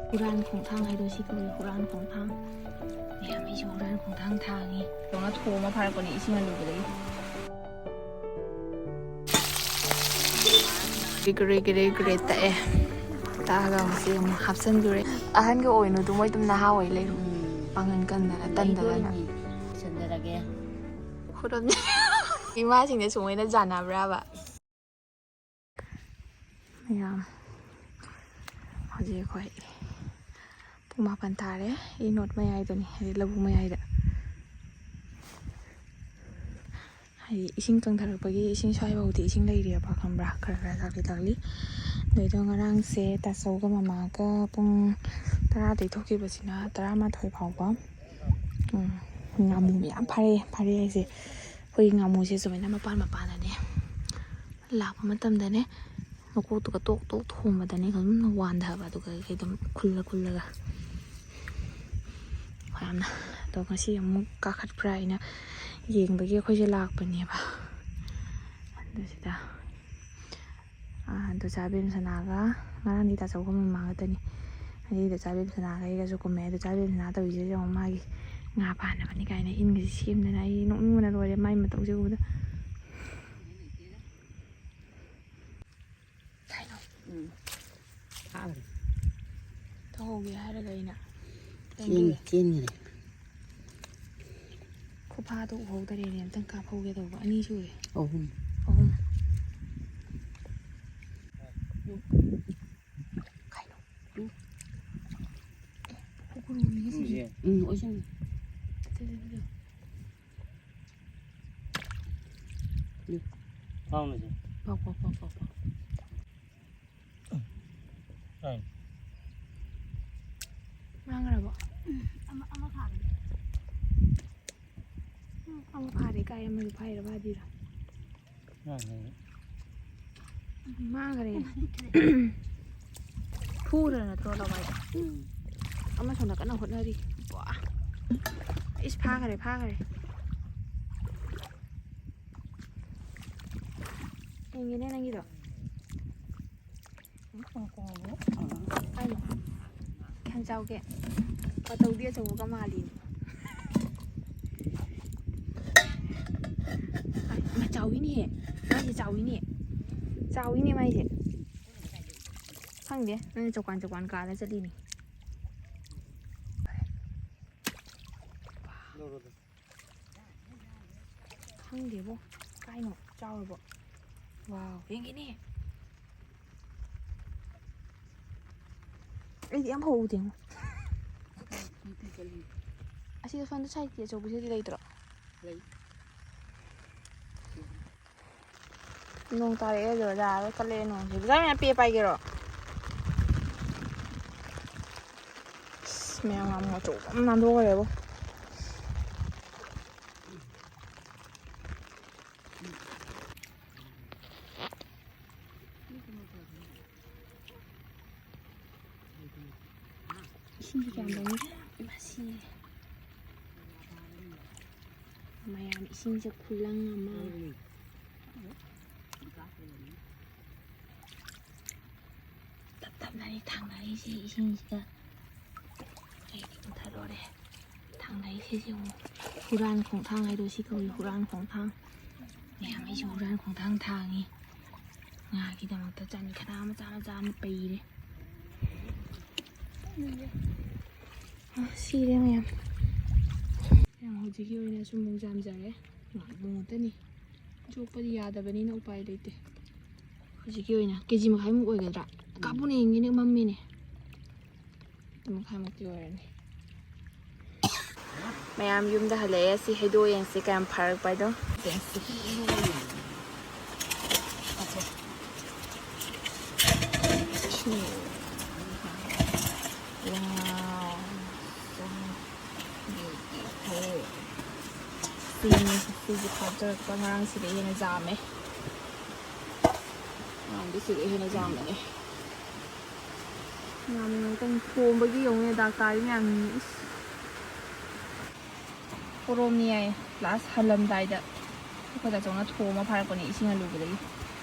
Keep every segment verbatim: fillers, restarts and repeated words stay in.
ꯍꯨꯔꯥꯟ ꯈꯣꯡꯊꯥꯡ ꯍꯥꯏꯗꯣ ꯁꯤ ꯀꯧꯏ, ꯍꯨꯔꯥꯟ ꯈꯣꯡꯊꯥꯡ꯫ ꯃꯌꯥꯝ, ꯑꯩꯁꯨ ꯍꯨꯔꯥꯟ ꯈꯣꯡꯊꯥꯡ ꯊꯥꯡꯉꯤ꯫ ꯌꯦꯡꯉꯣ, ꯊꯣꯝꯃ ꯐꯥꯔꯛꯄꯅꯦ ꯏꯁꯤꯡ ꯑꯂꯨꯕꯗꯒꯤ꯫ ꯒ꯭ꯔꯦ ꯒ꯭ꯔꯦ ꯒ꯭ꯔꯦ ꯇꯛꯑꯦ꯫ ꯇꯛꯑꯒ ꯍꯧꯖꯤꯛ ꯑꯃꯨꯛ ꯍꯥꯞꯆꯤꯟꯈ꯭ꯔꯦ꯫ ꯑꯍꯟꯒ ꯑꯣꯏꯅꯨꯗꯣ, ꯃꯣꯏ ꯑꯗꯨꯝ ꯅꯍꯥ ꯑꯣꯏ ꯂꯩꯔꯝꯃꯤ꯫ ꯄꯥꯡꯒꯟ ꯀꯟꯗꯅ ꯇꯟꯗꯅ꯫ ꯂꯣꯏꯁꯤꯟꯖꯔꯒꯦ꯫ ꯈꯨꯗꯝꯅꯦ꯫ ꯏꯃꯥꯁꯤꯡꯅ ꯁꯨꯃꯥꯏꯅ ꯌꯥꯅꯕ꯭ꯔꯕ? ꯃꯌꯥꯝ, ꯍꯧꯖꯤꯛ ꯑꯩꯈꯣꯏ ꯄꯨꯡ ꯃꯥꯄꯟ ꯇꯥꯔꯦ꯫ ꯏ ꯅꯣꯠ ꯃꯌꯥꯏꯗꯅꯤ, ꯍꯥꯏꯗꯤ ꯂꯧꯕꯨꯛ ꯃꯌꯥꯏꯗ꯫ ꯍꯥꯏꯗꯤ ꯏꯁꯤꯡ ꯀꯪꯊꯔꯛꯄꯒꯤ ꯏꯁꯤꯡ ꯁ꯭ꯋꯥꯏꯐꯥꯎꯗꯤ ꯏꯁꯤꯡ ꯂꯩꯔꯤꯑꯕ, ꯈꯪꯕ꯭ꯔꯥ? ꯈꯔ ꯈꯔ ꯂꯥꯛꯂꯤ ꯂꯥꯛꯂꯤ꯫ ꯑꯗꯩꯗꯣ ꯉꯔꯥꯡꯁꯦ ꯇꯥꯆꯧꯒ ꯃꯃꯥꯒ ꯄꯨꯡ ꯇꯔꯥꯗꯩ ꯊꯣꯛꯈꯤꯕꯁꯤꯅ ꯇꯔꯥꯃꯥꯊꯣꯏ ꯐꯥꯎꯕ, ꯎꯝ, ꯉꯥꯃꯨ ꯃꯌꯥꯝ ꯐꯥꯔꯛꯑꯦ꯫ ꯐꯥꯔꯛꯑꯦ ꯍꯥꯏꯁꯦ, ꯑꯩꯈꯣꯏꯒꯤ ꯉꯥꯃꯨꯁꯦ ꯁꯨꯃꯥꯏꯅ ꯃꯄꯥꯟ ꯃꯄꯥꯟꯗꯅꯦ ꯂꯥꯛꯄ ꯃꯇꯝꯗꯅꯦ, ꯃꯀꯣꯛꯇꯨꯒ ꯇꯣꯛ ꯇꯣꯛ ꯊꯣꯝꯕꯗꯅꯦ ꯑꯗꯨꯝ ꯋꯥꯟꯊꯕ, ꯑꯗꯨꯒ ꯑꯗꯨꯝ ꯈꯨꯜꯂ ꯈꯨꯜꯂꯒ ꯌꯥꯝꯅ꯫ ꯑꯗꯣ ꯉꯁꯤ ꯑꯃꯨꯛ ꯀꯥꯈꯠꯄ꯭ꯔꯥ ꯍꯥꯏꯅ ꯌꯦꯡꯕꯒꯤ ꯑꯩꯈꯣꯏꯁꯦ ꯂꯥꯛꯄꯅꯦꯕ꯫ ꯑꯗꯨꯁꯤꯗ, ꯑꯥ, ꯗꯣꯆꯥ ꯕꯦꯝꯁꯅꯥꯒ, ꯉꯔꯥꯡꯗꯤ ꯇꯥꯆꯧꯒ ꯃꯃꯥ ꯈꯛꯇꯅꯤ꯫ ꯑꯗꯩ ꯗꯣꯆꯥ ꯕꯦꯝꯁꯅꯥꯒ ꯑꯩꯒꯁꯨ ꯀꯨꯝꯃꯦ꯫ ꯗꯣꯆꯥ ꯕꯦꯝꯁꯅꯥ ꯇꯧꯔꯤꯁꯦ ꯌꯦꯡꯉꯣ, ꯃꯥꯒꯤ ꯉꯥ ꯐꯥꯅꯕꯅꯤ ꯀꯥꯏꯅ ꯏꯟꯒꯁꯦ ꯁꯦꯝꯗꯅ, ꯑꯩ ꯅꯣꯛꯅꯤꯡꯕꯅ ꯂꯣꯏꯔꯦ ꯃꯥꯏ ꯃꯇꯧꯁꯦ ꯎꯕꯗ꯫ ꯀꯩꯅꯣ? ꯎꯝ꯫ ꯐꯥꯈ꯭ꯔꯦ꯫ ꯇꯧꯍꯧꯒꯦ ꯍꯥꯏꯔꯒ ꯑꯩꯅ ꯆꯦꯟ-, ꯆꯦꯟꯈ꯭ꯔꯦ꯫ ꯈꯨꯐꯥꯗꯣ ꯎꯍꯧꯗꯔꯦꯅꯦ, ꯑꯝꯇꯪ ꯀꯥꯞꯍꯧꯒꯦ ꯇꯧꯕ꯫ ꯑꯅꯤ ꯁꯨꯔꯦ꯫ ꯑꯍꯨꯝ꯫ ꯑꯍꯨꯝ꯫ ꯀꯩꯅꯣ? ꯎꯝ꯫ ꯑꯦ, ꯎꯒ꯭ꯔꯨꯝꯅꯤꯅꯦ ꯁꯤꯗꯤ꯫ ꯎꯝ, ꯑꯣꯏꯁꯅꯨ꯫ ꯁꯤꯗꯤ, ꯁꯤꯗꯤ꯫ ꯐꯥꯎꯅꯁꯦ꯫ ꯄꯥꯎ, ꯄꯥꯎ, ꯄꯥꯎ, ꯄꯥꯎ, ꯄꯥꯎ꯫ ꯇꯥꯏ꯫ ꯃꯥꯡꯈ꯭ꯔꯕꯣ? ꯎꯝ, ꯑꯃ, ꯑꯃ ꯐꯥꯔꯦ꯫ ꯎꯝ, ꯑꯃ ꯐꯥꯔꯦ꯫ ꯀꯥꯏ ꯑꯃꯁꯨ ꯐꯥꯏꯔ ꯐꯥꯗꯣꯏꯔꯥ? ꯃꯥꯡꯈ꯭ꯔꯦ꯫ ꯃꯥꯡꯈ꯭ꯔꯦ꯫ ꯐꯨꯔ ꯅꯠꯇ꯭ꯔꯣ ꯂꯋꯥꯏꯗ? ꯎꯝ꯫ ꯑꯃ ꯁꯣꯝꯗ ꯀꯟꯅ ꯍꯣꯠꯅꯔꯤ꯫ ꯋꯥ꯫ ꯏꯁ, ꯐꯥꯈ꯭ꯔꯦ, ꯐꯥꯈ꯭ꯔꯦ꯫ ꯌꯦꯡꯒꯦꯅꯦ ꯅꯪꯒꯤꯗꯣ꯫ ꯀꯥꯏꯗ? ꯆꯥꯎꯒꯦ꯫ ꯃꯇꯧꯗꯤ ꯑꯆꯧꯕꯒ ꯃꯥꯜꯂꯤꯅꯦ꯫ ꯑꯥꯏ, ꯃꯥ ꯆꯥꯎꯋꯤꯅꯦꯍꯦ꯫ ꯃꯥꯏꯁꯦ ꯆꯥꯎꯋꯤꯅꯦ꯫ ꯆꯥꯎꯋꯤꯅꯦ ꯃꯥꯏꯁꯦ꯫ ꯈꯪꯗꯦ꯫ ꯅꯪꯅ ꯆꯧꯀꯥꯟ ꯆꯧꯀꯥꯟ ꯀꯥꯜꯂ ꯆꯠꯂꯤꯅꯦ꯫ ꯈꯪꯗꯦꯕꯣ꯫ ꯀꯥꯏꯅꯣ? ꯆꯥꯎꯔꯕꯣ? ꯋꯥꯎ, ꯌꯦꯡꯒꯦꯅꯦ꯫ ꯑꯩꯗꯤ ꯌꯥꯝ ꯍꯧꯗꯦꯉꯣ꯫ ꯑꯁꯤꯗ ꯁꯣꯝꯗ ꯁꯥꯏꯠꯀꯤ ꯑꯆꯧꯕꯁꯤꯗꯤ ꯂꯩꯇ꯭ꯔꯣ? ꯂꯩ꯫ ꯅꯣꯡ ꯇꯥꯔꯛꯑꯦ ꯑꯗꯨꯗ ꯌꯥꯔꯔꯣꯏ ꯈꯜꯂꯛꯑꯦ ꯅꯣꯡꯁꯦ꯫ ꯕꯖꯥꯔ ꯃꯌꯥꯝ ꯄꯦ ꯄꯥꯏꯒꯦꯔꯣ? ꯑꯁ, ꯃꯌꯥꯝ ꯉꯥꯃꯨ ꯑꯆꯧꯕ ꯑꯃ ꯅꯥꯟꯊꯣꯛꯈ꯭ꯔꯦꯕꯣ꯫ ꯏꯁꯤꯡꯁꯦ ꯀꯌꯥꯝ ꯂꯩꯔꯤ? ꯏꯃꯥ, ꯁꯤꯔꯦ꯫ ꯃꯌꯥꯝ ꯏꯁꯤꯡꯁꯦ ꯈꯨꯂꯪ ꯑꯃ꯫ ꯇꯞ ꯇꯞꯅꯅꯤ ꯊꯥꯡꯅꯔꯤꯁꯦ ꯏꯁꯤꯡꯁꯤꯗ꯫ ꯑꯩꯗꯤ ꯃꯨꯊꯠꯂꯨꯔꯦ꯫ ꯊꯥꯡꯅꯔꯤꯁꯦ ꯌꯦꯡꯉꯨ꯫ ꯍꯨꯔꯥꯟ ꯈꯣꯡꯊꯥꯡ ꯍꯥꯏꯗꯣ ꯁꯤ ꯀꯧꯏ, ꯍꯨꯔꯥꯟ ꯈꯣꯡꯊꯥꯡ꯫ ꯃꯌꯥꯝ ꯑꯩꯁꯨ ꯍꯨꯔꯥꯟ ꯈꯣꯡꯊꯥꯡ ꯊꯥꯡꯉꯤ꯫ ꯉꯥꯒꯤꯗꯃꯛꯇ ꯆꯟꯈꯅꯥ ꯃꯆꯥ ꯃꯆꯥ ꯑꯃ ꯄꯩꯔꯦ꯫ ꯑ, ꯁꯤꯔꯦ ꯃꯌꯥꯝ꯫ ꯃꯌꯥꯝ ꯍꯧꯖꯤꯛꯀꯤ ꯑꯣꯏꯅ ꯁꯨꯝ ꯃꯨꯛ ꯆꯥꯝꯖꯔꯦ꯫ ꯉꯥꯃꯨ ꯉꯥꯛꯇꯅꯤ꯫ ꯌꯣꯛꯄꯗꯤ ꯌꯥꯗꯕꯅꯤꯅ ꯎꯄꯥꯏ ꯂꯩꯇꯦ꯫ ꯍꯧꯖꯤꯛꯀꯤ ꯑꯣꯏꯅ ꯀꯦ ꯖꯤ ꯃꯈꯥꯏꯃꯨꯛ ꯑꯣꯏꯒꯗ꯭ꯔꯥ? ꯀꯥꯞꯄꯨꯅꯦ, ꯌꯦꯡꯒꯦꯅꯦ, ꯃꯝꯃꯤꯅꯦ꯫ ꯀꯦ ꯖꯤ ꯃꯈꯥꯏꯃꯨꯛꯇꯤ ꯑꯣꯏꯔꯅꯤ꯫ ꯃꯌꯥꯝ ꯌꯨꯝꯗ ꯍꯜꯂꯛꯑꯦ꯫ ꯁꯤ ꯍꯩꯗꯣꯛꯑ ꯌꯦꯡꯁꯤ ꯀꯌꯥꯝ ꯐꯥꯔꯛꯄ ꯍꯥꯏꯗꯣ꯫ ꯌꯦꯡꯁꯤ꯫ Wow, so beautiful. ꯁꯤꯅꯤ, ꯁꯤꯒꯤ ꯐꯥꯖꯔꯛꯄ ꯉꯔꯥꯡꯁꯤꯗ ꯍꯦꯟꯅ ꯌꯥꯝꯃꯦ꯫ ꯉꯔꯥꯡꯗꯤ ꯁꯤꯗ ꯍꯦꯟꯅ ꯌꯥꯝꯕꯅꯦ꯫ ꯉꯥꯃꯨ ꯉꯥꯛꯇꯪ ꯊꯣꯝꯕꯒꯤ ꯌꯦꯡꯉꯨꯅꯦ, ꯗꯥꯛ ꯇꯥꯔꯤ ꯃꯌꯥꯝꯁꯤ꯫ ꯏꯁ꯫ ꯄꯣꯔꯣꯝꯅꯤ ꯌꯥꯏ꯫ Last ꯍꯜꯂꯝꯗꯥꯏꯗ ꯑꯩꯈꯣꯏ ꯇꯥꯆꯧꯅ ꯊꯣꯝꯃ ꯐꯥꯔꯛꯄꯅꯦ ꯏꯁꯤꯡ ꯑꯂꯨꯕꯗꯒꯤ꯫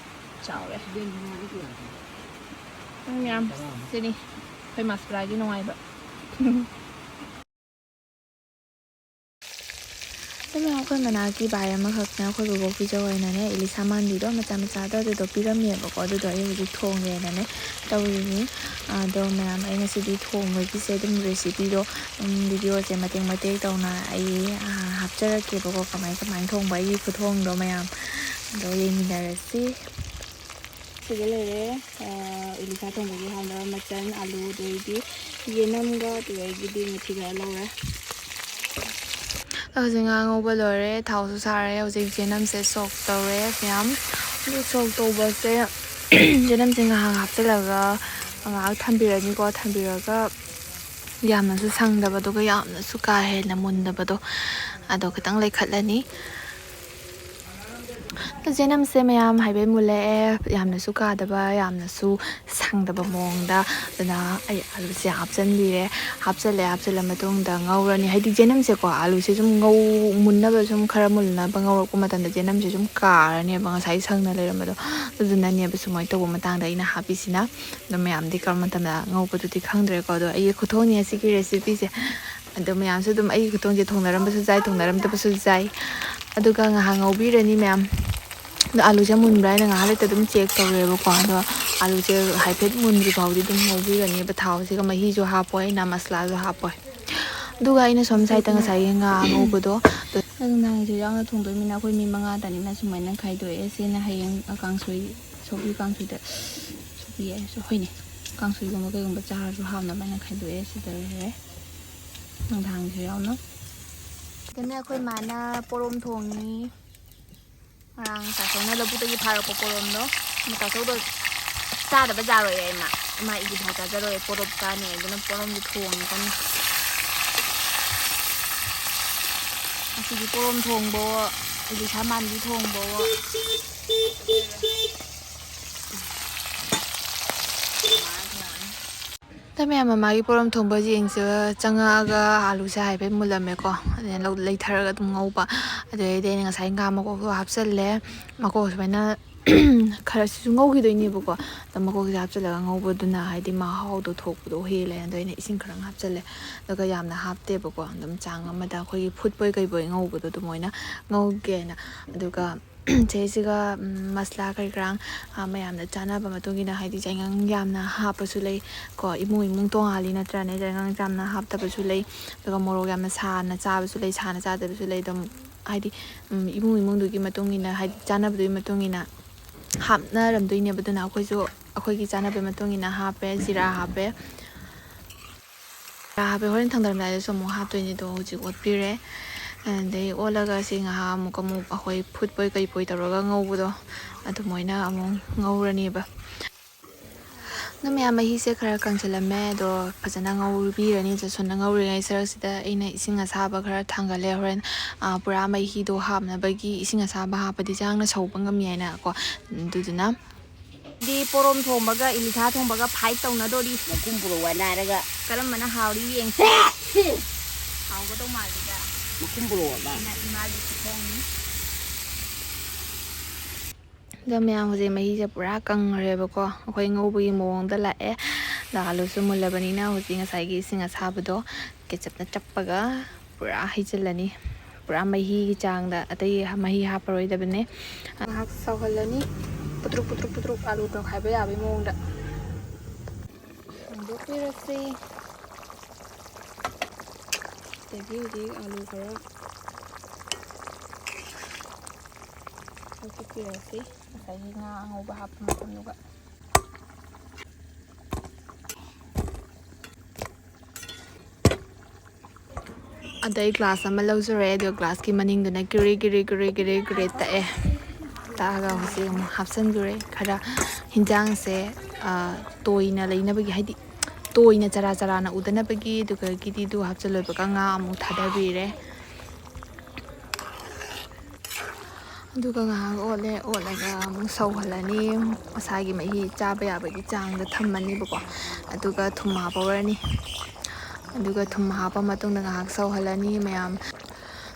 ꯆꯥꯎꯔꯦ꯫ ꯎꯝ, ꯌꯥꯝ ꯁꯤꯅꯤ꯫ ꯑꯩꯈꯣꯏ ꯃꯥꯁꯄ꯭ꯔꯥꯒꯤ ꯅꯨꯡꯉꯥꯏꯕ꯫ ꯑꯗꯨꯅ ꯑꯩꯈꯣꯏ ꯃꯅꯥꯛꯀꯤ ꯚꯥꯏ ꯑꯃꯈꯛꯅ ꯑꯩꯈꯣꯏ ꯕꯣꯕꯣꯛꯀꯤ ꯖꯧ ꯑꯣꯏꯅꯅꯦ, ꯏꯂꯤꯁꯥ ꯃꯥꯟꯕꯤꯗꯣ ꯃꯆꯥ ꯃꯆꯥꯗꯣ, ꯑꯗꯨꯗꯣ ꯄꯤꯔꯝꯃꯦꯕꯀꯣ꯫ ꯑꯗꯨꯗꯣ ꯑꯩ ꯍꯧꯖꯤꯛ ꯊꯣꯡꯒꯦꯅꯅꯦ ꯇꯧꯔꯤꯅꯤ꯫ ꯑꯗꯣ ꯃꯌꯥꯝ, ꯑꯩ ꯉꯁꯤꯗꯤ ꯊꯣꯡꯕꯒꯤꯁꯦ ꯑꯗꯨꯝ recipeꯗꯣ, ꯎꯝ, videoꯁꯦ ꯃꯇꯦꯛ ꯃꯇꯦꯛ ꯇꯧꯅ ꯑꯩ, ꯑ, ꯍꯥꯞꯆꯔꯛꯀꯦꯕꯀꯣ, ꯀꯃꯥꯏ ꯀꯃꯥꯏ ꯊꯣꯡꯕ ꯑꯩꯒꯤ ꯈꯨꯊꯣꯡꯗꯣ ꯃꯌꯥꯝ꯫ ꯑꯗꯣ ꯌꯦꯡꯃꯤꯟꯅꯔꯁꯤ꯫ ꯁꯤꯗ ꯂꯩꯔꯦ, ꯑ, ꯏꯂꯤꯁꯥ ꯊꯣꯡꯕꯒꯤ ꯍꯥꯞꯅꯕ ꯃꯆꯜ: ꯑꯂꯨ, ꯑꯗꯩꯗꯤ ꯌꯦꯅꯝꯒ, ꯑꯗꯨꯗꯒꯤꯗꯤ ꯃꯦꯊꯤ ꯈꯔ ꯂꯧꯔꯦ꯫ ꯍꯧꯖꯤꯛ ꯉꯥ ꯉꯧꯕ ꯂꯣꯏꯔꯦ, ꯊꯥꯎꯁꯨ ꯁꯥꯔꯦ꯫ ꯍꯧꯖꯤꯛ ꯖꯦꯅꯝꯁꯦ ꯁꯣꯛ ꯇꯧꯔꯦ ꯃꯌꯥꯝ꯫ ꯑꯗꯨ ꯁꯣꯛ ꯇꯧꯕꯁꯦ ꯖꯦꯅꯝꯁꯦ ꯉꯥꯏꯍꯥꯛ ꯍꯥꯞꯆꯤꯜꯂꯒ ꯉꯥꯏꯍꯥꯛ ꯊꯝꯕꯤꯔꯅꯤꯀꯣ꯫ ꯊꯝꯕꯤꯔꯒ ꯌꯥꯝꯅꯁꯨ ꯁꯪꯗꯕ, ꯑꯗꯨꯒ ꯌꯥꯝꯅꯁꯨ ꯀꯥ ꯍꯦꯟꯅ ꯃꯨꯟꯗꯕꯗꯣ, ꯑꯗꯣ ꯈꯤꯇꯪ ꯂꯩꯈꯠꯂꯅꯤ꯫ ꯖꯦꯅꯝꯁꯦ ꯃꯌꯥꯝ ꯍꯥꯏꯐꯦꯠ ꯃꯨꯜꯂꯛꯑꯦ, ꯌꯥꯝꯅꯁꯨ ꯀꯥꯗꯕ, ꯌꯥꯝꯅꯁꯨ ꯁꯪꯗꯕ ꯃꯑꯣꯡꯗ꯫ ꯑꯗꯨꯅ ꯑꯩ ꯑꯂꯨꯁꯦ ꯍꯥꯞꯆꯤꯟꯕꯤꯔꯦ꯫ ꯍꯥꯞꯆꯤꯜꯂꯦ, ꯍꯥꯞꯆꯤꯜꯂ ꯃꯇꯨꯡꯗ ꯉꯧꯔꯅꯤ꯫ ꯍꯥꯏꯗꯤ ꯖꯦꯅꯝꯁꯦꯀꯣ, ꯑꯂꯨꯁꯦ ꯁꯨꯝ ꯉꯧ-, ꯃꯨꯟꯅꯕ ꯁꯨꯝ ꯈꯔ ꯃꯨꯟꯅꯕ ꯉꯧꯔꯛꯄ ꯃꯇꯝꯗ ꯖꯦꯅꯝꯁꯦ ꯁꯨꯝ ꯀꯥꯔꯅꯦꯕ, ꯉꯁꯥꯏ ꯁꯪꯅ ꯂꯩꯔꯝꯕꯗꯣ꯫ ꯑꯗꯨꯗꯨꯅꯅꯦꯕ ꯁꯨꯃꯥꯏꯅ ꯇꯧꯕ ꯃꯇꯥꯡꯗ ꯑꯩꯅ ꯍꯥꯞꯄꯤꯁꯤꯅ꯫ ꯑꯗꯣ ꯃꯌꯥꯝꯗꯤ ꯀꯔꯝꯕ ꯃꯇꯝꯗ ꯉꯧꯕꯗꯨꯗꯤ ꯈꯪꯗ꯭ꯔꯦꯀꯣ꯫ ꯑꯗꯣ ꯑꯩꯒꯤ ꯈꯨꯊꯣꯡꯅꯤ ꯑꯁꯤꯒꯤ recipeꯁꯦ꯫ ꯑꯗꯣ ꯃꯌꯥꯝꯁꯨ ꯑꯗꯨꯝ ꯑꯩꯒꯤ ꯈꯨꯊꯣꯡꯁꯦ ꯊꯣꯡꯅꯔꯝꯕꯁꯨ ꯌꯥꯏ, ꯊꯣꯡꯅꯔꯝꯗꯕꯁꯨ ꯌꯥꯏ꯫ ꯑꯗꯨꯒ ꯉꯥꯏꯍꯥꯛ ꯉꯧꯕꯤꯔꯅꯤ ꯃꯌꯥꯝ꯫ ꯑꯗꯣ ꯑꯂꯨꯁꯦ ꯃꯨꯟꯕ꯭ꯔꯥ ꯍꯥꯏꯅ ꯉꯥꯏꯍꯥꯛ ꯂꯩꯇ ꯑꯗꯨꯝ check ꯇꯧꯔꯦꯕꯀꯣ꯫ ꯑꯗꯣ ꯑꯂꯨꯁꯦ ꯍꯥꯏꯐꯦꯠ ꯃꯨꯟꯗ꯭ꯔꯤ ꯐꯥꯎꯗꯤ ꯑꯗꯨꯝ ꯉꯧꯕꯤꯔꯅꯦꯕ꯫ ꯊꯥꯎꯁꯤꯒ ꯃꯍꯤꯁꯨ ꯍꯥꯞꯄꯣꯏ, ꯑꯩꯅ ꯃꯁꯂꯥꯁꯨ ꯍꯥꯞꯄꯣꯏ꯫ ꯑꯗꯨꯒ ꯑꯩꯅ ꯁꯣꯝ sideꯇ ꯉꯁꯥꯏꯒꯤ ꯉꯥ ꯑꯉꯧꯕꯗꯣ, ꯅꯨꯡꯗꯥꯡꯁꯦ ꯌꯥꯎꯅ ꯊꯣꯡꯗꯣꯏꯅꯤꯅ ꯑꯩꯈꯣꯏ ꯃꯤ ꯃꯉꯥꯗꯅꯤꯅ ꯁꯨꯃꯥꯏꯅ ꯈꯥꯏꯗꯣꯛꯑꯦ꯫ ꯁꯤꯅ ꯍꯌꯦꯡ ꯀꯥꯡꯁꯣꯏ, ꯁꯧꯒ꯭ꯔꯤ ꯀꯥꯡꯁꯣꯏꯗ ꯁꯣꯛꯄꯤ ꯌꯥꯏ꯫ ꯍꯣꯏꯅꯦ, ꯀꯥꯡꯁꯣꯏꯒꯨꯝꯕ ꯀꯩꯒꯨꯝꯕ ꯆꯥꯔꯁꯨ ꯍꯥꯎꯅꯕ ꯍꯥꯏꯅ ꯈꯥꯏꯗꯣꯛꯑꯦ꯫ ꯁꯤꯗ ꯂꯩꯔꯦ ꯅꯨꯡꯗꯥꯡꯁꯨ ꯌꯥꯎꯅ꯫ ꯁꯤꯗꯅꯦ ꯑꯩꯈꯣꯏ ꯃꯥꯅ ꯄꯣꯔꯣꯝ ꯊꯣꯡꯉꯤ꯫ ꯉꯔꯥꯡ ꯇꯥꯆꯧꯅ ꯂꯧꯕꯨꯛꯇꯒꯤ ꯐꯥꯔꯛꯄ ꯄꯣꯔꯣꯝꯗꯣ꯫ ꯇꯥꯆꯧꯗꯣ ꯆꯥꯗꯕ ꯌꯥꯔꯣꯏꯌꯦ ꯏꯃꯥ꯫ ꯏꯃꯥ ꯏꯗꯤ ꯐꯥꯎ ꯆꯥꯖꯔꯣꯏ, ꯄꯣꯔꯣꯝ ꯆꯥꯅꯤ꯫ ꯑꯗꯨꯅ ꯄꯣꯔꯣꯝꯗꯣ ꯊꯣꯡꯉꯤ ꯀꯟꯅ꯫ ꯉꯁꯤꯗꯤ ꯄꯣꯔꯣꯝ ꯊꯣꯡꯕꯋꯣ, ꯏꯂꯤꯁꯥ ꯃꯥꯟꯕꯤ ꯊꯣꯡꯕꯋꯣ꯫ ꯇ ꯃꯌꯥꯝ ꯃꯃꯥꯒꯤ ꯄꯣꯔꯣꯝ ꯊꯣꯡꯕ ꯌꯦꯡꯁꯦ ꯆꯪꯉꯛꯑꯒ ꯑꯥꯂꯨꯁꯦ ꯍꯥꯏꯐꯦꯠ ꯃꯨꯜꯂꯝꯃꯦꯀꯣ꯫ ꯑꯗꯩ ꯂꯧ-, ꯂꯩꯊꯔꯒ ꯑꯗꯨꯝ ꯉꯧꯕ꯫ ꯑꯗꯨꯗꯩꯗꯤ ꯑꯩꯅ ꯉꯁꯥꯏ ꯉꯥ ꯃꯀꯣꯛꯇꯣ ꯍꯥꯞꯆꯜꯂꯦ꯫ ꯃꯀꯣꯛ ꯁꯨꯃꯥꯏꯅ ꯈꯔꯁꯤꯁꯨ ꯉꯧꯈꯤꯗꯣꯏꯅꯦꯕꯀꯣ꯫ ꯑꯗꯣ ꯃꯀꯣꯛꯁꯦ ꯍꯥꯞꯆꯤꯜꯂꯒ ꯉꯧꯕꯗꯨꯅ ꯍꯥꯏꯗꯤ ꯃꯍꯥꯎꯗꯣ ꯊꯣꯛꯄꯗꯣ ꯍꯦꯜꯂꯦꯅ ꯑꯗꯣ ꯑꯩꯅ ꯏꯁꯤꯡ ꯈꯔ ꯍꯥꯞꯆꯤꯜꯂꯦ꯫ ꯑꯗꯨꯒ ꯌꯥꯝꯅ ꯍꯥꯞꯇꯦꯕꯀꯣ, ꯑꯗꯨꯝ ꯆꯥꯡ ꯑꯃꯗ ꯑꯩꯈꯣꯏꯒꯤ ꯐꯨꯠꯄꯣꯏ ꯀꯩꯕꯣꯏ ꯉꯧꯕꯗꯣ ꯑꯗꯨꯃꯥꯏꯅ ꯉꯧꯒꯦꯅ꯫ ꯑꯗꯨꯒ ꯁꯤꯁꯤꯒ ꯃꯁꯂꯥ ꯀꯔꯤ ꯀꯔꯥꯡ ꯃꯌꯥꯝꯅ ꯆꯥꯅꯕ ꯃꯇꯨꯡ ꯏꯟꯅ, ꯍꯥꯏꯗꯤ ꯆꯉꯥꯡ ꯌꯥꯝꯅ ꯍꯥꯞꯄꯁꯨ ꯂꯩ ꯀꯣ, ꯏꯃꯨꯡ ꯏꯃꯨꯡ ꯇꯣꯉꯥꯜꯂꯤ ꯅꯠꯇ꯭ꯔꯅꯦ? ꯆꯉꯥꯡ ꯌꯥꯝꯅ ꯍꯥꯞꯇꯕꯁꯨ ꯂꯩ, ꯑꯗꯨꯒ ꯃꯣꯔꯣꯛ ꯌꯥꯝꯅ ꯁꯥꯅ ꯆꯥꯕꯁꯨ ꯂꯩ, ꯁꯥꯅ ꯆꯥꯗꯕꯁꯨ ꯂꯩ꯫ ꯑꯗꯨꯝ ꯍꯥꯏꯗꯤ ꯏꯃꯨꯡ ꯏꯃꯨꯡꯗꯨꯒꯤ ꯃꯇꯨꯡ ꯏꯟꯅ, ꯍꯥꯏꯗꯤ ꯆꯥꯅꯕꯗꯨꯒꯤ ꯃꯇꯨꯡ ꯏꯟꯅ ꯍꯥꯞꯅꯔꯝꯗꯣꯏꯅꯦꯕ꯫ ꯑꯗꯨꯅ ꯑꯩꯈꯣꯏꯁꯨ ꯑꯩꯈꯣꯏꯒꯤ ꯆꯥꯅꯕꯒꯤ ꯃꯇꯨꯡ ꯏꯟꯅ ꯍꯥꯞꯄꯦ꯫ ꯖꯤꯔꯥ ꯍꯥꯞꯄꯦ, ꯖꯤꯔꯥ ꯍꯥꯞꯄꯦ꯫ ꯍꯣꯔꯦꯟ ꯊꯥꯡꯗꯔꯝꯗꯥꯏꯗꯁꯨ ꯑꯃꯨꯛ ꯍꯥꯞꯇꯣꯏꯅꯦ꯫ ꯑꯗꯣ ꯍꯧꯖꯤꯛ ꯑꯣꯠꯄꯤꯔꯦ꯫ ꯑꯗꯩ ꯑꯣꯠꯂꯒ ꯁꯤ ꯉꯥꯏꯍꯥꯛ ꯑꯃꯨꯛ ꯑꯃꯨꯛ ꯑꯩꯈꯣꯏ ꯐꯨꯠꯄꯣꯏ ꯀꯩꯄꯣꯏ ꯇꯧꯔꯒ ꯉꯧꯕꯗꯣ ꯑꯗꯨꯃꯥꯏꯅ ꯑꯃꯨꯛ ꯉꯧꯔꯅꯦꯕ꯫ ꯑꯗꯣ ꯃꯌꯥꯝ, ꯃꯍꯤꯁꯦ ꯈꯔ ꯀꯪꯁꯤꯜꯂꯝꯃꯦ꯫ ꯑꯗꯣ ꯐꯖꯅ ꯉꯧꯕꯤꯔꯅꯤ꯫ ꯆꯁꯨꯅ ꯉꯧꯔꯤꯉꯩ ꯁꯔꯛꯁꯤꯗ ꯑꯩꯅ ꯏꯁꯤꯡ ꯑꯁꯥꯕ ꯈꯔ ꯊꯥꯡꯒꯠꯂꯦ꯫ ꯍꯣꯔꯦꯟ ꯄꯨꯔꯥ ꯃꯍꯤꯗꯣ ꯍꯥꯞꯅꯕꯒꯤ ꯏꯁꯤꯡ ꯑꯁꯥꯕ ꯍꯥꯞꯄꯗꯤ ꯆꯥꯡꯅ ꯁꯧꯕ ꯉꯝꯃꯤ ꯍꯥꯏꯅꯀꯣ꯫ ꯑꯗꯨꯗꯨꯅ ꯗꯤ ꯄꯣꯔꯣꯝ ꯊꯣꯡꯕꯒ ꯏꯂꯤꯊꯥ ꯊꯣꯡꯕꯒ ꯐꯥꯏꯠ ꯇꯧꯅꯗꯣꯔꯤ꯫ ꯃꯈꯨꯝ ꯄꯨꯔꯛꯑꯣ ꯍꯥꯏꯅꯔꯒ꯫ ꯀꯔꯝꯕꯅ ꯍꯥꯎꯔꯤ ꯌꯦꯡꯁꯦ꯫ ꯍꯥꯎꯒꯗꯧ ꯃꯥꯜꯂꯤꯗ꯫ ꯃꯈꯨꯝ ꯄꯨꯔꯛꯑꯣꯕ꯫ ꯁꯤꯅ ꯏꯃꯥꯒꯤ ꯈꯨꯊꯣꯡꯅꯤ꯫ ꯑꯗꯣ ꯃꯌꯥꯝ, ꯍꯧꯖꯤꯛ ꯃꯍꯤꯁꯦ ꯄꯨꯔꯥ ꯀꯪꯈ꯭ꯔꯦꯕꯀꯣ꯫ ꯑꯩꯈꯣꯏ ꯉꯧꯕꯒꯤ ꯃꯑꯣꯡꯗ ꯂꯥꯛꯑꯦ꯫ ꯑꯗ ꯑꯥꯂꯨꯁꯨ ꯃꯨꯜꯂꯕꯅꯤꯅ ꯍꯧꯖꯤꯛ ꯉꯁꯥꯏꯒꯤ ꯏꯁꯤꯡ ꯑꯁꯥꯕꯗꯣ ꯀꯦꯆꯞꯅ ꯆꯞꯄꯒ ꯄꯨꯔꯥ ꯍꯩꯖꯤꯜꯂꯅꯤ꯫ ꯄꯨꯔꯥ ꯃꯍꯤꯒꯤ ꯆꯥꯡꯗ, ꯑꯇꯩ ꯃꯍꯤ ꯍꯥꯞꯄꯔꯣꯏꯗꯕꯅꯦ꯫ ꯉꯥꯏꯍꯥꯛ ꯁꯧꯍꯜꯂꯅꯤ꯫ ꯄꯨꯇ꯭ꯔꯨꯛ ꯄꯨꯇ꯭ꯔꯨꯛ ꯄꯨꯇ꯭ꯔꯨꯛ, ꯑꯥꯂꯨ ꯇꯧꯈꯥꯏꯕ ꯌꯥꯕꯒꯤ ꯃꯑꯣꯡꯗ ꯍꯥꯡꯗꯣꯛꯄꯤꯔꯁꯤ꯫ ꯑꯗꯒꯤ ꯍꯧꯖꯤꯛ ꯑꯥꯂꯨ ꯈꯔ ꯂꯧꯊꯣꯛꯄꯤꯔꯁꯤ, ꯉꯁꯥꯏꯒꯤ ꯉꯥ ꯑꯉꯧꯕ ꯍꯥꯞꯄ ꯃꯐꯝꯗꯨꯒ꯫ ꯑꯗꯩ ꯒ꯭ꯂꯥꯁ ꯑꯃ ꯂꯧꯖꯔꯦ, ꯑꯗꯣ ꯒ꯭ꯂꯥꯁꯀꯤ ꯃꯅꯤꯡꯗꯨꯅ ꯀꯤꯔꯤ ꯀꯤꯔꯤ ꯀꯤꯔꯤ ꯀꯤꯔꯤ ꯀꯤꯔꯤ ꯇꯛꯑꯦ꯫ ꯇꯛꯑꯒ ꯍꯧꯖꯤꯛ ꯑꯃꯨꯛ ꯍꯥꯞꯆꯤꯟꯈ꯭ꯔꯦ꯫ ꯈꯔ ꯍꯤꯟꯖꯥꯡꯁꯦ, ꯑ, ꯇꯣꯏꯅ ꯂꯩꯅꯕꯒꯤ, ꯍꯥꯏꯗꯤ ꯇꯣꯏꯅ ꯆꯔꯥ ꯆꯔꯥꯅ ꯎꯗꯅꯕꯒꯤ꯫ ꯑꯗꯨꯒ ꯒꯤꯗꯤꯗꯨ ꯍꯥꯞꯆꯤꯜꯂꯣꯏꯕꯒ ꯉꯥ ꯑꯃꯨꯛ ꯊꯥꯗꯕꯤꯔꯦ꯫ ꯑꯗꯨꯒ ꯉꯥꯏꯍꯥꯛ ꯑꯣꯠꯂꯦ, ꯑꯣꯠꯂꯒ ꯑꯃꯨꯛ ꯁꯧꯍꯜꯂꯅꯤ꯫ ꯃꯁꯥꯒꯤ ꯃꯍꯤ ꯆꯥꯕ ꯌꯥꯕꯒꯤ ꯆꯥꯡꯗ ꯊꯝꯃꯅꯤꯕꯀꯣ꯫ ꯑꯗꯨꯒ ꯊꯨꯝ ꯍꯥꯞꯄꯧꯔꯅꯤ꯫ ꯑꯗꯨꯒ ꯊꯨꯝ ꯍꯥꯞꯄ ꯃꯇꯨꯡꯗ ꯉꯥꯏꯍꯥꯛ ꯁꯧꯍꯜꯂꯅꯤ ꯃꯌꯥꯝ꯫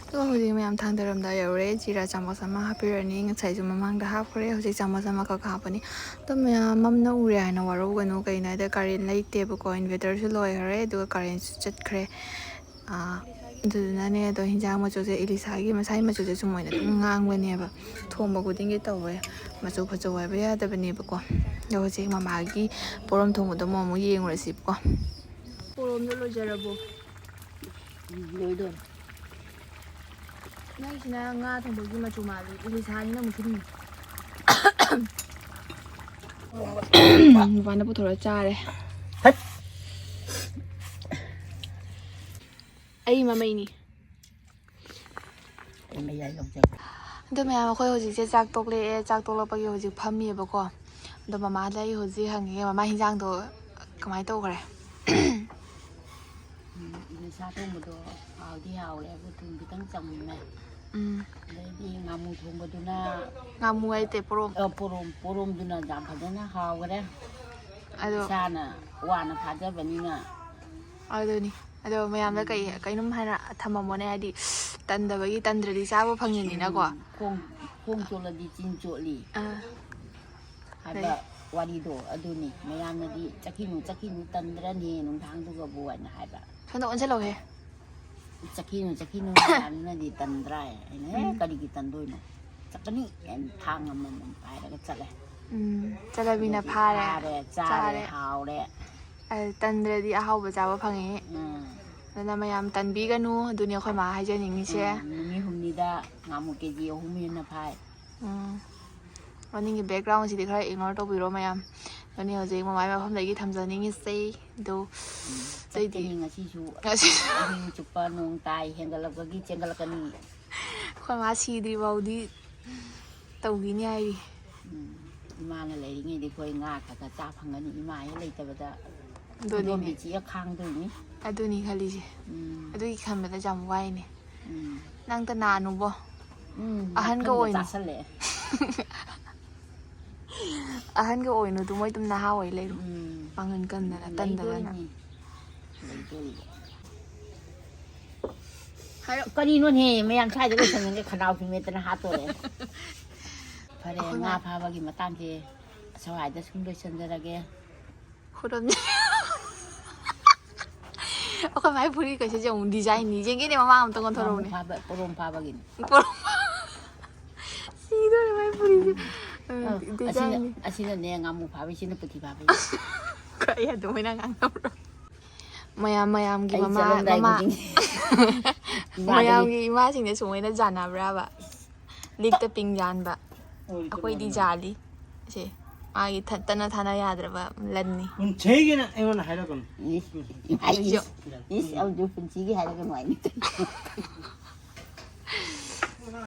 ꯑꯗꯣ ꯍꯧꯖꯤꯛ ꯃꯌꯥꯝ ꯊꯥꯡꯗꯔꯝꯗꯥꯏ ꯌꯧꯔꯦ꯫ ꯖꯤꯔꯥ ꯆꯥꯃꯁ ꯑꯃ ꯍꯥꯞꯄꯤꯔꯅꯤ꯫ ꯉꯁꯥꯏꯁꯨ ꯃꯃꯥꯡꯗ ꯍꯥꯞꯈ꯭ꯔꯦ, ꯍꯧꯖꯤꯛ ꯆꯥꯃꯁ ꯑꯃꯈꯛ ꯍꯥꯞꯄꯅꯤ꯫ ꯑꯗꯣ ꯃꯌꯥꯝ ꯃꯝꯅ ꯎꯔꯦ ꯍꯥꯏꯅ ꯋꯥꯔꯧꯒꯅꯨ, ꯀꯩꯅꯣ ꯍꯥꯏꯗ ꯀꯔꯦꯟ ꯂꯩꯇꯦꯕꯀꯣ, ꯏꯟꯚꯔꯇꯔꯁꯨ ꯂꯣꯏꯈ꯭ꯔꯦ, ꯑꯗꯨꯒ ꯀꯔꯦꯟꯁꯨ ꯆꯠꯈ꯭ꯔꯦ꯫ ꯑꯥ, ꯑꯗꯨꯗꯨꯅꯅꯦ꯫ ꯑꯗꯣ ꯍꯤꯟꯖꯥꯡ ꯃꯆꯨꯁꯦ ꯏꯂꯤꯁꯥꯒꯤ ꯃꯁꯥꯒꯤ ꯃꯆꯨꯁꯦ ꯁꯨꯝ ꯑꯣꯏꯅ ꯑꯗꯨꯝ ꯉꯥꯡꯕꯅꯦꯕ, ꯊꯣꯡꯕ ꯈꯨꯗꯤꯡꯒꯤ ꯇꯧꯋꯦ꯫ ꯃꯆꯨ ꯐꯖꯧ ꯍꯥꯏꯕ ꯌꯥꯗꯕꯅꯦꯕꯀꯣ꯫ ꯑꯗꯣ ꯍꯧꯖꯤꯛ ꯃꯃꯥꯒꯤ ꯄꯣꯔꯣꯝ ꯊꯣꯡꯕꯗꯣ ꯑꯃꯨꯛ, ꯑꯃꯨꯛ ꯌꯦꯡꯉꯨꯔꯁꯤꯕꯀꯣ꯫ ꯄꯣꯔꯣꯝꯗꯣ ꯂꯣꯏꯖꯔꯕꯣ? ꯎꯝ, ꯂꯣꯏꯗꯣꯔꯦ꯫ ꯅꯪꯒꯤꯁꯤꯅ ꯉꯥ ꯊꯣꯡꯕꯒꯤ ꯃꯆꯨ ꯃꯥꯜꯂꯤ, ꯏꯂꯤꯁꯥꯒꯤꯅ ꯑꯃꯨꯛ ꯊꯨꯝꯃꯤ꯫ ꯃꯄꯥꯟꯗ ꯄꯨꯊꯣꯔꯛꯑ ꯆꯥꯔꯦ꯫ ꯍꯠ! ꯑꯩ ꯃꯃꯩꯅꯤ꯫ ꯑꯩ ꯃꯌꯥꯏ ꯂꯧꯖꯒꯦ꯫ ꯑꯗꯣ ꯃꯌꯥꯝ, ꯑꯩꯈꯣꯏ ꯍꯧꯖꯤꯛꯁꯦ ꯆꯥꯛ ꯇꯣꯛꯂꯛꯑꯦ꯫ ꯆꯥꯛ ꯇꯣꯛꯂꯛꯄꯒꯤ ꯍꯧꯖꯤꯛ ꯐꯝꯃꯤꯕꯀꯣ꯫ ꯑꯗꯣ ꯃꯃꯥꯗ ꯑꯩ ꯍꯧꯖꯤꯛ ꯍꯪꯉꯦ, ꯃꯃꯥ, ꯍꯤꯟꯖꯥꯡꯗꯣ ꯀꯃꯥꯏꯅ ꯇꯧꯈ꯭ꯔꯦ? ꯎꯝ, ꯏꯂꯤꯁꯥ ꯊꯣꯡꯕꯗꯣ ꯍꯥꯎꯗꯤ ꯍꯥꯎꯔꯦ, ꯑꯗꯨ ꯊꯨꯝ ꯈꯤꯇꯪ ꯆꯝꯃꯦ꯫ ꯎꯝ꯫ ꯑꯗꯩꯗꯤ ꯉꯥꯃꯨ ꯊꯣꯡꯕꯗꯨꯅ, ꯉꯥꯃꯨ ꯍꯥꯏꯇꯦ, ꯄꯣꯔꯣꯝ꯫ ꯑ, ꯄꯣꯔꯣꯝ, ꯄꯣꯔꯣꯝꯗꯨꯅ ꯌꯥꯝ ꯐꯖꯅ ꯍꯥꯎꯈ꯭ꯔꯦ꯫ ꯑꯗꯣ ꯏꯁꯥꯅ ꯋꯥꯅ ꯐꯥꯖꯕꯅꯤꯅ꯫ ꯑꯗꯨꯅꯤ꯫ ꯑꯗꯣ ꯃꯌꯥꯝꯗ ꯀꯩ, ꯎꯝ꯫ ꯀꯩꯅꯣꯝ ꯍꯥꯏꯅ ꯊꯝꯃꯝꯃꯣꯅꯦ, ꯍꯥꯏꯗꯤ ꯇꯟꯗꯕꯒꯤ, ꯇꯟꯗ꯭ꯔꯗꯤ ꯆꯥꯕ ꯐꯪꯉꯤꯅꯤꯅꯀꯣ꯫ ꯎꯝ, ꯈꯣꯡ, ꯈꯣꯡ ꯆꯣꯠꯂꯗꯤ ꯆꯤꯟ ꯆꯣꯠꯂꯤ꯫ ꯑꯥ꯫ ꯍꯥꯏꯕ ꯂꯩ꯫ ꯋꯥꯔꯤꯗꯣ ꯑꯗꯨꯅꯤ꯫ ꯃꯌꯥꯝꯅꯗꯤ "ꯆꯠꯈꯤꯅꯨ, ꯆꯠꯈꯤꯅꯨ, ꯇꯟꯗ꯭ꯔꯅꯦ ꯅꯨꯡꯗꯥꯡꯗꯨꯒꯕꯨ" ꯍꯥꯏꯅ ꯍꯥꯏꯕ꯫ ꯁꯣꯝꯗ ꯑꯣꯟꯁꯤꯜꯂꯧꯍꯦ꯫ "ꯆꯠꯈꯤꯅꯨ, ꯆꯠꯈꯤꯅꯨ, ꯃꯌꯥꯝꯅꯗꯤ ꯇꯟꯗ꯭ꯔꯥ?" ꯑꯩꯅ, "ꯑꯦ, ꯎꯝ꯫ ꯀꯔꯤꯒꯤ ꯇꯟꯗꯣꯏꯅꯣ? ꯆꯠꯀꯅꯤ" ꯍꯥꯏꯅ ꯊꯥꯡ ꯑꯃꯃꯝ ꯄꯥꯏꯔꯒ ꯆꯠꯂꯦ꯫ ꯎꯝ, ꯆꯠꯂꯕꯤꯅ ꯑꯗꯨꯗꯤ ꯐꯥꯔꯦ, ꯐꯥꯔꯦ, ꯆꯥꯔꯦ, ꯆꯥꯔꯦ꯫ ꯍꯥꯎꯔꯦ꯫ ꯑ, ꯇꯟꯗ꯭ꯔꯗꯤ ꯑꯍꯥꯎꯕ ꯆꯥꯕ ꯐꯪꯉꯦ꯫ ꯎꯝ꯫ ꯑꯗꯨꯅ ꯃꯌꯥꯝ ꯇꯟꯕꯤꯒꯅꯨ, ꯑꯗꯨꯅꯤ ꯑꯩꯈꯣꯏ ꯃꯥ ꯍꯥꯏꯖꯅꯤꯡꯉꯤꯁꯦ꯫ ꯎꯝ, ꯅꯨꯃꯤꯠ ꯍꯨꯝꯅꯤꯗ ꯉꯥꯃꯨ ꯀꯦ ꯖꯤ ꯑꯍꯨꯝ ꯍꯦꯟꯅ ꯐꯥꯏ꯫ ꯎꯝ꯫ ꯃꯅꯤꯡꯒꯤ background ꯁꯤꯗꯤ ꯈꯔ ignore ꯇꯧꯕꯤꯔꯣ ꯃꯌꯥꯝ꯫ ꯑꯗꯨꯅꯤ ꯍꯧꯖꯤꯛ ꯃꯃꯥꯏ ꯃꯐꯝꯗꯒꯤ ꯊꯝꯖꯅꯤꯡꯉꯤꯁꯦ꯫ ꯑꯗꯣ ꯎꯝ, ꯑꯇꯩꯗꯤ ꯆꯠꯀꯅꯤ ꯉꯁꯤꯁꯨ꯫ ꯉꯁꯤ ꯑꯍꯤꯡ ꯆꯨꯞꯄ ꯅꯣꯡ ꯇꯥꯏ, ꯍꯦꯟꯒꯠꯂꯛꯄꯒꯤ ꯆꯦꯟꯒꯠꯂꯛꯀꯅꯤ꯫ ꯑꯩꯈꯣꯏ ꯃꯥ ꯁꯤꯗ꯭ꯔꯤ ꯐꯥꯎꯗꯤ ꯇꯧꯈꯤꯅꯤ ꯍꯥꯏꯔꯤ꯫ ꯎꯝ, ꯏꯃꯥꯅ ꯂꯩꯔꯤꯉꯩꯗꯤ ꯑꯩꯈꯣꯏ ꯉꯥ ꯈꯔ ꯈꯔ ꯆꯥ ꯐꯪꯒꯅꯤ, ꯏꯃꯥ ꯍꯦꯛ ꯂꯩꯇꯕꯗ ꯑꯗꯨꯅꯤꯅꯦ꯫ ꯈꯨꯗꯣꯝꯕꯤ ꯆꯤꯛꯑ ꯈꯥꯡꯗꯣꯏꯅꯤ꯫ ꯑꯗꯨꯅꯤ ꯈꯜꯂꯤꯁꯦ꯫ ꯎꯝ꯫ ꯑꯗꯨꯒꯤ ꯈꯟꯕꯗ ꯌꯥꯝ ꯋꯥꯏꯅꯦ꯫ ꯎꯝ꯫ ꯅꯪꯇ ꯅꯥꯅꯨꯕꯣ꯫ ꯎꯝ, ꯑꯍꯟꯒ ꯃꯊꯟꯗ ꯑꯣꯏꯅꯨ꯫ ꯆꯥꯁꯜꯂꯛꯑꯦ꯫ ꯑꯍꯟꯒ ꯑꯣꯏꯅꯨ ꯑꯗꯨ, ꯃꯣꯏ ꯑꯗꯨꯝ ꯅꯍꯥ ꯑꯣꯏ ꯂꯩꯔꯣ꯫ ꯎꯝ꯫ ꯄꯥꯡꯒꯟ ꯀꯟꯗꯅ, ꯇꯟꯗꯅ꯫ ꯂꯩꯗꯣꯔꯤꯅꯤ꯫ ꯂꯩꯗꯣꯔꯤꯕ꯫ ꯀꯔꯤꯅꯣꯅꯦ, ꯃꯌꯥꯝ ꯁ꯭ꯋꯥꯏꯗ ꯂꯣꯏꯁꯟꯅꯒꯦ, ꯈꯅꯥꯎꯁꯨ ꯃꯦꯠꯇꯅ ꯍꯥꯠꯇꯣꯔꯦ꯫ ꯐꯔꯦ, ꯉꯥ ꯐꯥꯕꯒꯤ ꯃꯇꯥꯡꯁꯦ ꯁ꯭ꯋꯥꯏꯗ ꯁꯨꯝ ꯂꯣꯏꯁꯟꯖꯔꯒꯦ꯫ ꯈꯨꯔꯝ꯫ ꯑꯩꯈꯣꯏ ꯃꯥꯏ ꯐꯨꯔꯤ ꯀꯩꯁꯦ ꯑꯃꯨꯛ ꯗꯤꯖꯥꯏꯟꯅꯤ꯫ ꯌꯦꯡꯒꯦꯅꯦ, ꯃꯃꯥꯡ ꯑꯝꯇ ꯉꯥꯃꯨ ꯑꯣꯟꯊꯣꯔꯛꯎꯅꯦ꯫ ꯐꯥꯕ, ꯄꯣꯔꯣꯝ ꯐꯥꯕꯒꯤꯅꯤ꯫ ꯄꯣꯔꯣꯝ꯫ ꯁꯤꯗꯣꯔꯦ ꯃꯥꯏ ꯐꯨꯔꯤꯁꯦ꯫ ꯑ, ꯑꯁꯤꯅ, ꯗꯤꯖꯥꯏꯟꯅꯤ꯫ ꯑꯁꯤꯅꯅꯦ ꯉꯥꯃꯨ ꯐꯥꯕꯩ, ꯁꯤꯅ ꯄꯨꯊꯤ ꯐꯥꯕꯩ꯫ ꯀꯔꯤ ꯑꯗꯨꯃꯥꯏꯅ ꯉꯥꯡꯅꯕ꯭ꯔꯣ? ꯃꯌꯥꯝ, ꯃꯌꯥꯝꯒꯤ ꯑꯩ ꯃꯃꯥ, ꯆꯠꯂꯝꯗꯥꯏ ꯃꯃꯥ꯫ ꯈꯨꯗꯤꯡꯒꯤ ꯏꯃꯥꯗꯒꯤ ꯃꯌꯥꯝꯒꯤ ꯏꯃꯥꯁꯤꯡꯅ ꯁꯨꯃꯥꯏꯅ ꯖꯥꯟꯅꯕ꯭ꯔꯕ? ꯂꯤꯛꯇ ꯄꯤꯡ ꯌꯥꯟꯕ꯫ ꯑꯩꯈꯣꯏꯗꯤ ꯖꯥꯜꯂꯤ꯫ ꯁꯦ, ꯃꯥꯒꯤ ꯊꯠꯇꯅ ꯊꯥꯅ ꯌꯥꯗ꯭ꯔꯕ ꯂꯟꯅꯤ꯫ ꯄꯨꯟꯁꯤꯒꯤꯅ ꯑꯩꯉꯣꯟꯗ ꯍꯥꯏꯔꯛꯀꯅꯨ꯫ ꯏꯁ, ꯏꯁ, ꯏꯁ, ꯑꯗꯨ ꯄꯨꯟꯁꯤꯒꯤ ꯍꯥꯏꯔꯒ ꯅꯨꯡꯉꯥꯏꯅꯤ꯫